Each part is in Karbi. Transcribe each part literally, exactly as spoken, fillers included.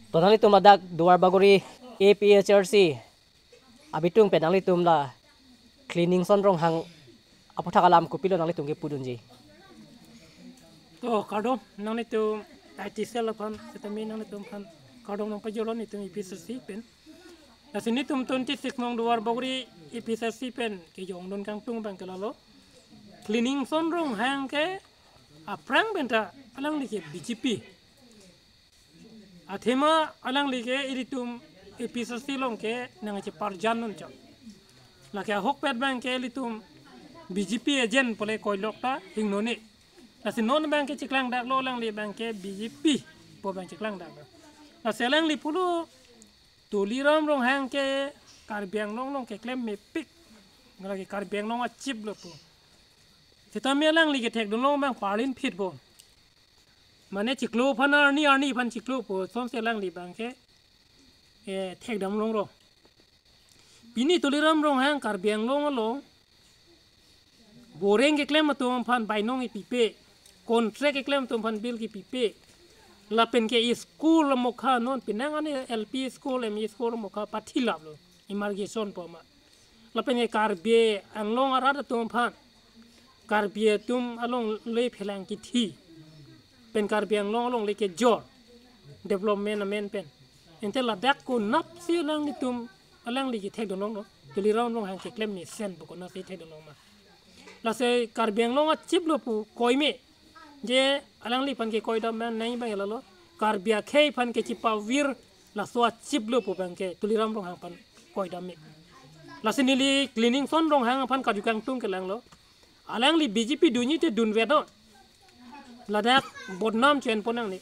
To nanglitum ladak Duar Bagori A P H L C abitung pen nanglitum la Cleaningson Ronghang aputhak alam kopilo nanglitum kepudunji? To kardom nanglitum I T cell aphan, setame nanglitum aphan kardom nangpajolo netum A P H L C pen. Lasi netum twenty-six nong Duar Bagori A P H L C pen kejongdun kangtung abang ke lalo, Cleaningson Ronghang ke aphrang penta alangli ke B J P. Athema alangli ke ilitum A P H L C along ke nangcheparjan nunchok. Lake ahokpet abang ke ilitum B J P agent pule koilok ta hingnone. Lasi non abang ke chiklangdaklo, alangli abang ke B J P pu abang chiklangdaklo. Lasi alangli pulo Tuliram Ronghang ke Karbi Anglong along keklem mepik. Lake Karbi Anglong a-chief lo pu. Setame alangli kethekdunlong abang parlin phit bo. Mane chiklo aphan arni, arni aphan chiklo pu asonsi alangli abang ke, eh, thekdam longlo. Pini Tuliram Ronghang Karbi Anglong along boreng keklem atum aphan bainong kepipe, contract keklem atum aphan bill kepipe. Lapen ke school amokha non penang ani L P school, M E school amokha pathilaplo, embargation pu ma. Lapen ke Karbi Anglong arat atum aphan, Karbi atum alongle phelang kithi pen Karbi Anglong alongle kejor development amen pen. Ante ladak konatsi alanglitum, alangli kethekdunlonglo, Tuliram Ronghang keklem mesen pu konatsi thekdunlong ma? Lasi Karbi Anglong a-chief lo pu koime, je alangliphan ke koidam abang nai abang lalo, Karbi akhei aphan kechipavir laso a-chief lo pu abang ke Tuliram Ronghang aphan koidam me. Lasi neli Cleaningson Ronghang aphan karju kangtung kelanglo. Alangli B J P dunji te dunvek non. Ladak bodnam chen pon nangne.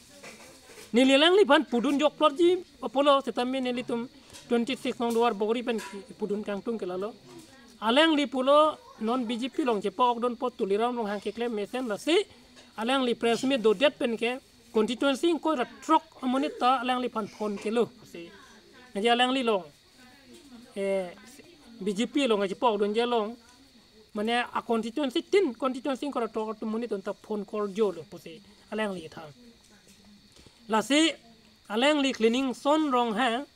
Neli alangliphan pudun jokplotji apotlo setame nelitum twenty-six nong Duar Bagori pen pudun kangtung kelalo. Alangli pulo non B J P along chepa-okdunpo Tuliram Ronghang keklem mesen, lasi alangli press meet dodet pen ke constituency ingkoi ra throk amonit ta alangliphan phone kelo. Si. Jadi alangli along, eh, B J P along chepa-okdunji along, mane a-constituency tin, constituency ingkoi ra throk atum amonit atum ta phone call jolo pusi alangli than. Lasi alangli Cleaningson Ronghang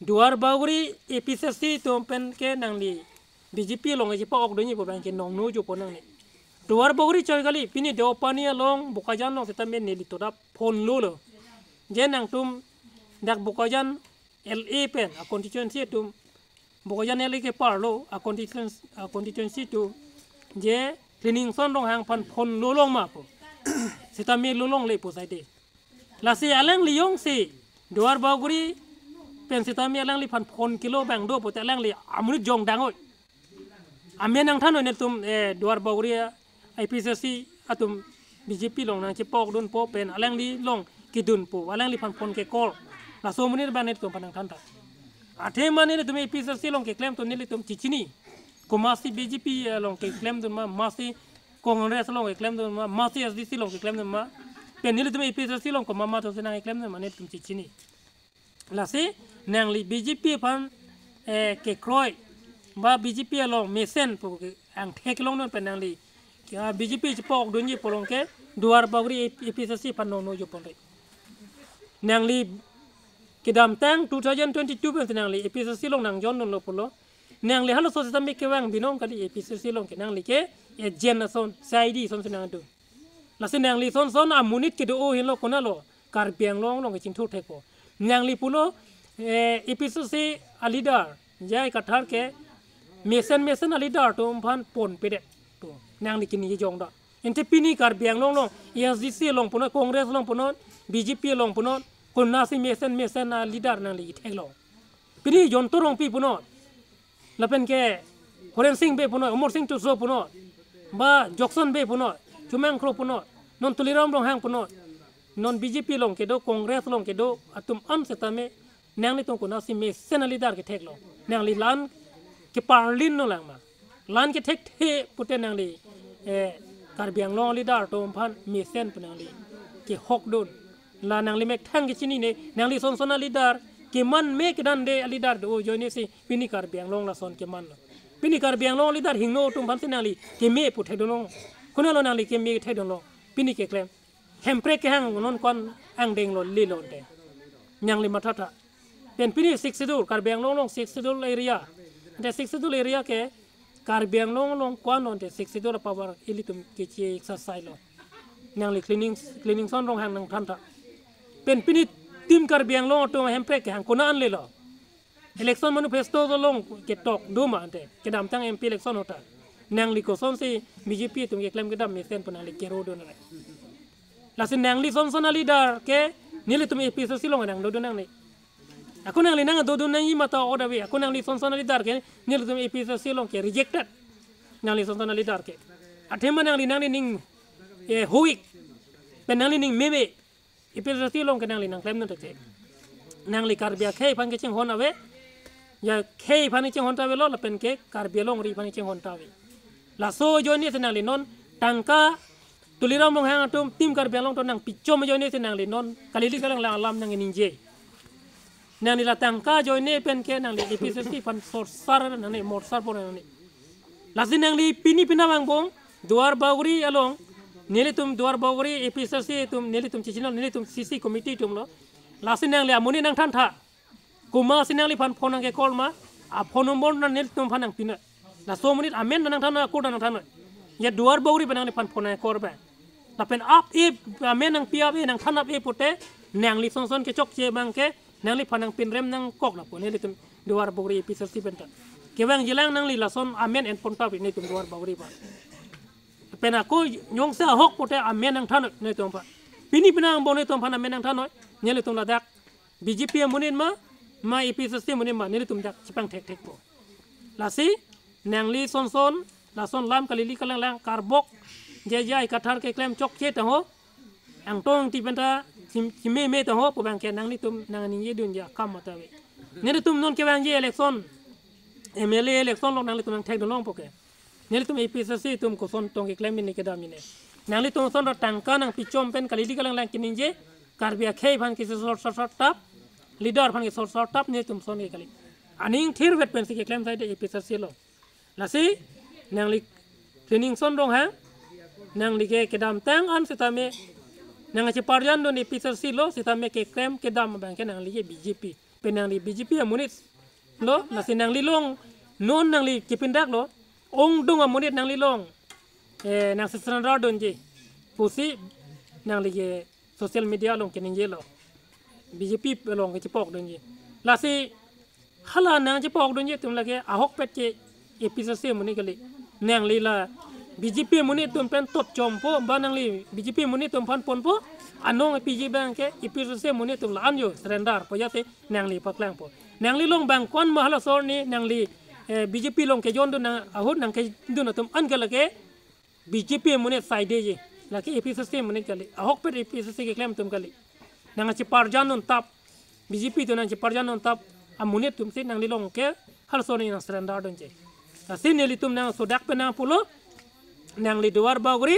Duar Bagori A P H L C atum pen ke nangli B J P along chepa-okdunji pu abang ke nongno jopo nangne. Duar Bagori choi kali, pini Deopani along Bokajan along setame neli toda phone lolo. Je nangtum dak Bokajan L A pen a-constituency atum, Bokajan L A keparlo a-constituency, a-constituency atum, je Cleaningson Ronghang aphan phone lolong ma pu. Setame lolongle pu saide. Lasi alangli jongsi Duar Bagori pen setame alangliphan phone kelo abang do pute alangli amonit jongdang oi. Amen nangthan oi netum, eh, Duar Bagori A P H L C atum B J P along nangchepa-okdunpo pen alangli along kedunpo, alangliphan phone ke-call. Laso amonit abang netum aphan nangthan tha. Athema netum A P H L C along keklem atum nelitum chichini. Komatsi B J P along keklemdun ma, matsi Congress along keklemdun ma, matsi S D C along keklemdun ma, pen nelitum A P H L C along komat ma atumsi nangkeklemdun ma netum chichini. Lasi nangli B J P aphan, eh, kekroi ba B J P along mesen pu ke angthek longnon pen nangli, ah, B J P chepa-okdunji pu along ke Duar Bagori A P H L C aphan nongno joponre. Nangli kedamtang two thousand twenty-two pensi nangli A P H L C along nangjoindunlo pulo. Nangli halaso setame kevang binong kali A P H L C along ke, nangli ke agent ason, C I D asonsi nangdun. Lasi nangli son son amonit kedo-o henlo konatlo, Karbi Anglong along kachingthur thekpo. Nangli pulo, eh, A P H L C a-leader, J I Kathar ke mesen mesen a-leader atum aphan phone pedet. To, nangli kini jongda. Ante pini Karbi Anglong along, A S D C along punon, Congress along punon, B J P along punon, konatsi mesen mesen a-leader nangli theklo? Pini Jayanta Rongpi punon, lapen ke Horen Sing Bey punon, Amarsing Tisso punon, ba Jokson Bey punon, Chomang Kro punon, non Tuliram Ronghang punon, non B J P along kedo, Congress along kedo atum an setame, nanglitum konatsi mesen a-leader ketheklo? Nangli la-an keparlinlo lang ma? La-an kethekthe pute nangli, eh, Karbi Anglong a-leader atum aphan mesen pu nangli kehokdun. La nangli methang kechinine, nangli son son a-leader keman me kedande a-leader do ajoinesi pini Karbi Anglong lason kemanlo. Pini Karbi Anglong a-leader hingno atum aphansi nangli keme pu thekdunlo. Konatlo nangli keme thekdunlo? Pini keklem Hemprek kehang non ko-an angdenglo lelo te. Nangli mathatha. Pen pini Sixth Schedule, Karbi Anglong along Sixth Schedule area. Ante Sixth Schedule area ke Karbi Anglong along ko-an ante Sixth Schedule apower ilitum keche exercise lo. Nangli cleaning, cleaning son Ronghang nangthantha. Pen pini Team Karbi Anglong atum Hemprek ke hang konat an lelo. Election manifesto along ketok do ma ante. Kedamtang M P election ahut ta. Nangli kosonsi B J P atum keklem kedam mesen pu nangli kero do nang. Lasi nangli son son a-leader ke nelitum A P H L C along nang dodun nangne. Ako nangli nang dodun nangji ma ta order ave. Ako nangli son son a-leader ke nelitum A P H L C along ke rejected. Nangli son son a-leader ke. Athema nangli nangli ning, eh, hoik. Pen nangli ning meme. A P H L C along ke nangli nangklemdun te. Nangli Karbi akhei aphan kechinghon ave. Ya khei aphan kechinghon ta avelo lapen ke Karbi alongri aphan kechinghon ta ave. Laso ajoine si nangli non tangka Tuliram Ronghang atum Team Karbi Anglong atum nangpichom ajoine si nangli non kalili kalanglang alam nangningje. Nangli la tangka ajoine pen ke nangli A P H L C aphan sorsar nangne, morsar pon nangne. Lasi nangli pini pina vangbom Duar Bagori along nelitum Duar Bagori A P H L C atum nelitum chichinal nelitum C C committee atum lo. Lasi nangli amonit nangthantha. Komatsi nangliphan phone nangke-call ma, a-phone number nang nelitum aphan nangpinoi. Laso amonit amen nangthanoi, ako nangthanoi. Ya Duar Bagori pen nangliphan phone nangke-call ba. Lapen ap-e amen nangpi ap-e nangthan ap-e pute nangli son son kechokche abang ke nangliphan nangpinrem nangkok lapu nelitum Duar Bagori A P H L C pen ta. Kevangjilang nangli lason amen enpon ta pi nelitum Duar Bagori ba. Pen ako jongsi ahok pute amen nangthanoi nelitum aphan. Pini pina vangbom nelitum aphan amen nangthanoi. Nelitum ladak B J P amonit ma, ma A P H L C amonit ma, nelitum dak chepangthekthekpo. Lasi, nangli son son, lason alam kalili kalanglang karbok, jejai kathar keklem chokche ta ho, angtong ti pen ta chim-, chimeme ta ho, pu abang ke nanglitum nangningjedunji akam ma ta ave. Nelitum non kevangji election, M L A election along nanglitum nangthekdun longpo ke. Nelitum A P H L C atum koson tong keklem mene kedam mene. Nanglitum son ra tangka nangpichom pen kalili kalanglang keningje, Karbi akhei aphan kesi sor sor sor tap, leader aphan kesi sor sor tap nelitum son ke kali. Aning thirvet pensi keklem saide A P H L C along. Lasi, nangli cleaning son Ronghang, nangli ke kedamtang an sitame, nangcheparjandun A P H L C along sitame keklem kedam abang ke nangli ke B J P. Pen nangli B J P amonit lo, lasi nangli along, non nangli kepindaklo, ongdung amonit nangli along, eh, nangsi surrender dunji. Pusi nangli ke social media along keningjelo. B J P along kechepokdunji. Lasi hala nangchepokdunji atum lake ahokpet ke A P H L C amonit kali. Nangli la B J P amonit atum pen tot chompo, ba nangli B J P amonit atum aphan ponpo, anong A P J abang ke A P H L C amonit atum la-an jo surrender po jate nangli paklangpo. Nangli along bang ko-an ma halaso arni nangli, eh, B J P along kejondun nang ahut nangkedun atum an ke lake B J P amonit saideji. Lake A P H L C amonit kali. Ahokpet A P H L C keklem atum kali. Nangcheparjandun tap. B J P atum nangcheparjandun tap. Amonit atumsi nangli along ke halaso arni nang surrender dunji. Lasi nelitum nangsodak pen nangpulo. Nangli Duar Bagori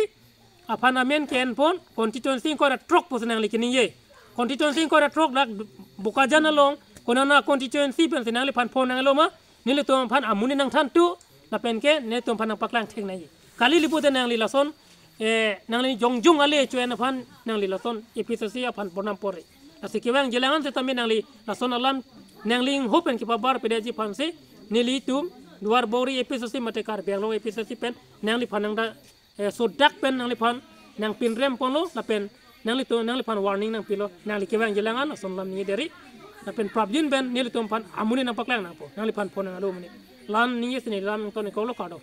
aphan amen ke-enpon constituency ingkoi ra throk pusi nangli keningje. Constituency ingkoi ra throk dak Bokajan along konana constituency pensi nangliphan phone nanglo ma, nelitum aphan amonit nangthantu, lapen ke nelitum aphan nangpaklang thek nangji. Kali li pute nangli lason, eh, nangli jongjong ale chuen aphan nangli lason A P H L C aphan burnam pore. Lasi kevangjilang an sitame nangli lason alam nangli ingho pen kepabar pedeji aphansi nelitum Duar Bagori A P H L C mate Karbi Anglong A P H L C pen nangliphan nangda, eh, sodak pen nangliphan nangpinrem ponlo lapen nanglitum nangliphan warning nangpilo, nangli kevangjilang an lason alam ningje deri. Lapen prapjin pen nelitum aphan amonit nangpaklang nangpo, nangliphan phone nanglo amonit. La-an ningje si neli la-an nangton-ikoklo, kardom.